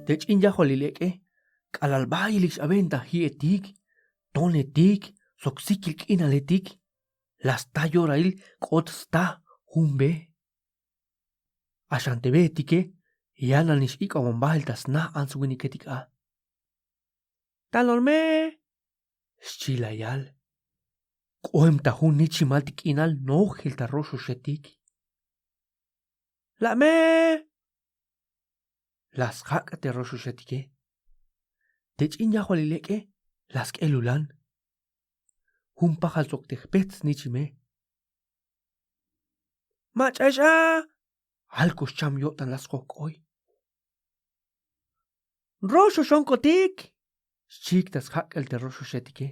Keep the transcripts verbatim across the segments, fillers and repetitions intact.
Te ch'in yajwalil ek'e k'alal bayel ik x'awentaji'etik, tonetik sok sikil k'inaletik, la sta yorahil k'ot sta jun be. Axan te beetike ya nanix ik'oban bael ta sna ants winiketik a. Talol me, xchi la yal. K'oem ta jun nichimal te k'inal nojel ta roxoxetik. La' me, la sjak' te roxoxetike. Te ch'in yajwalil ek'e la sk'elulan. Jun pajal sok te jpet snichime. Mach'a xa, alko xcham yo'tan la sjojk'oy. Roxoxonkotik, xchiik ta sjak'el te roxoxetike.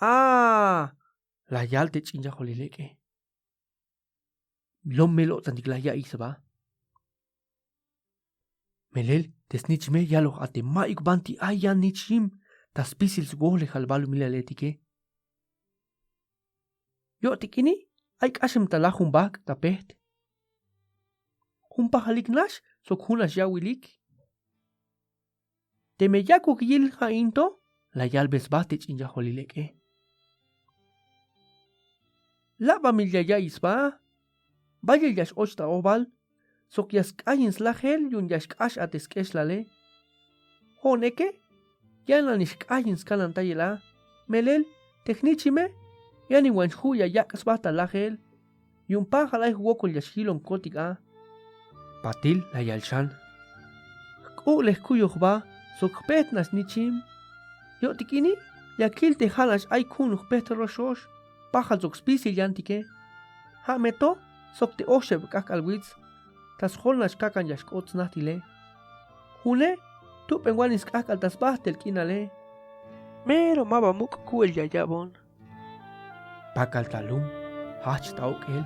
A, la yal te ch'in yajwalil ek'e. Lom me lo'tantik la ya'iy sba. Melel te snichime yaloj a te ma'yuk banti ay yan nichim ta spisil swojlejal balumilaletike. Yo'tik ini ay k'axem ta lajun bajk' ta pejt. Jun pajalik nax sok jun nax yawilik. Teme yakuk yil ja' in to, la yalbe sba te ch'in yajwalil ek'e. Labamil ya ya'iy sba. Bayel ya x-och ta ojbal sok ya sk'ayin slajel yu'un ya xk'ax a te sk'exlale. Jo'on eke ya nanix k'ayin skanantayel a. Melel te jnichime yanin wan xju' ya yak' sba ta lajel. Yu'un pajal ay jwokol ya xjilonkotik a. Patil la yal xan. Jk'u'lej kuyoj jba sok jpejt nax nichim. Yo'tik ini ya kil te ja' nax ay ku'un jpejt roxox pajal sok spisil yantike. Ja' me to sok te oxeb k'ajk'al wits ta sjol nax kakan ya xk'ot snajtile. June tubenwanin sk'ajk'al ta sbajtel k'inale. Mero ma ba muk' ku'el ya ya'bon. Pakal ta lum jajch ta ok'el